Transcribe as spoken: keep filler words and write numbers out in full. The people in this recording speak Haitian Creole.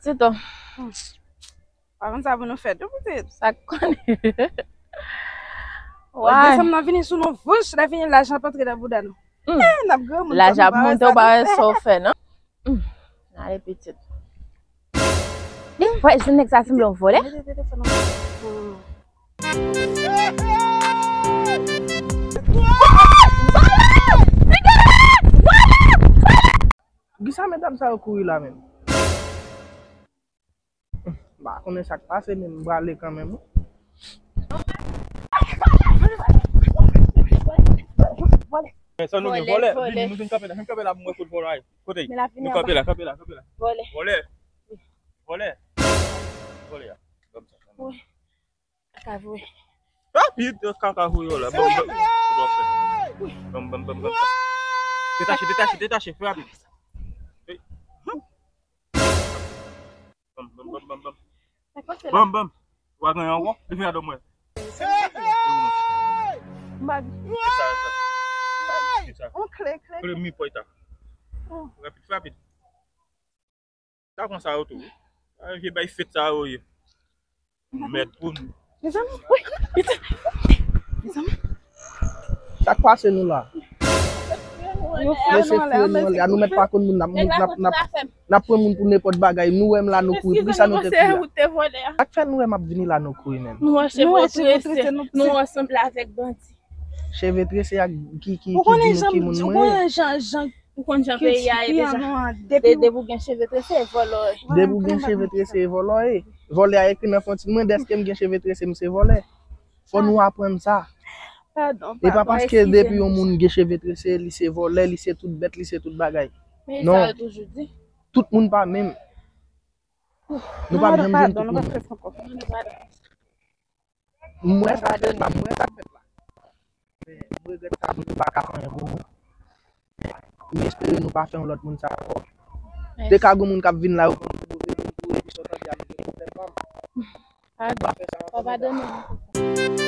Tito. Hmm. Pa konn sa pou nou fè tou pitit. Sa k konnen. Wè, desanm nan vini sou nou vouch, la vini lajan ap antre nan bouda nou. Hmm. Eh, n ap granmoun, lajan ap monte, ou pa wè sa w fè non. Hmm. Ale pitit. Wè, jwenn nèg sa sanble yon vòlè. Mete telefòn nan. Hmm. Kisa medam sa yo kouri la menm? M pa konnen sa k pase, men m prale kanmenm wi. Men sa nou gen vòlè, vin, nou vin kanpe la, vin kanpe la pou m wè kot vòlè a ye. Kote? Nou kanpe la, kanpe la, kanpe la. Vòlè. Vòlè. Vòlè. Vòlè a. Ban m sa. Wi. Kaka vre. Rapid, kaka vre yo la. Ban m, ban m, ban m, ban m. Detache, detache, detache, fè rapid. Bam, bam, bam, bam, bam. Bam, bam. Ou pa gen ankò? Leve a dòm wè. Mbag. Kisa, kisa? Kisa? On kle, kle. Kle mi pòy ta. Rapid, rapid. Ta pran sa yo tou. Sa vye bay fèt sa yo ye. Mèd pou nou. Mezanmi, wi. Mezanmi. Sa k pase nou la? Yo fè nou anlè, nou anlè. Nou mèt pa konn moun, n ap, n ap, n ap, n ap pran moun pou nenpòt bagay. Nou wè m la, nou kouri. Poukisa nou te kouri a? Sa k fè nou wè m ap vini la, nou kouri menm? Nou wè cheve trese, nou ansanm avèk bandi. Cheve trese ak ki, ki, ki di nou ki moun mwen ye? Ou konn jan peyi a ye deja. Depi w gen cheve trese, e vòlò ye. Depi w gen cheve trese, e vòlò ye. Vòlè a ekri nan fwonti mwen, dèske m gen cheve trese, m se vòlè. Fò nou aprann sa. E pa paske depi yon moun gen cheve trese, li se vòlè, li se tout bèt, li se tout bagay. Non. Tout moun pa menm. Nou p ap janm jwenn tout moun. M wè sa k fèt la, m wè sa k fèt la. Men m regrèt sa, nou pa ka fè anyen pou nou. M espere nou pa fè yon lòt moun sa ankò. Te ka gon moun k ap vin la, yo pran nou pou move moun pou yo, epi sa w tande a, nou gen pwoblèm pa m. Padon. Pa padone m.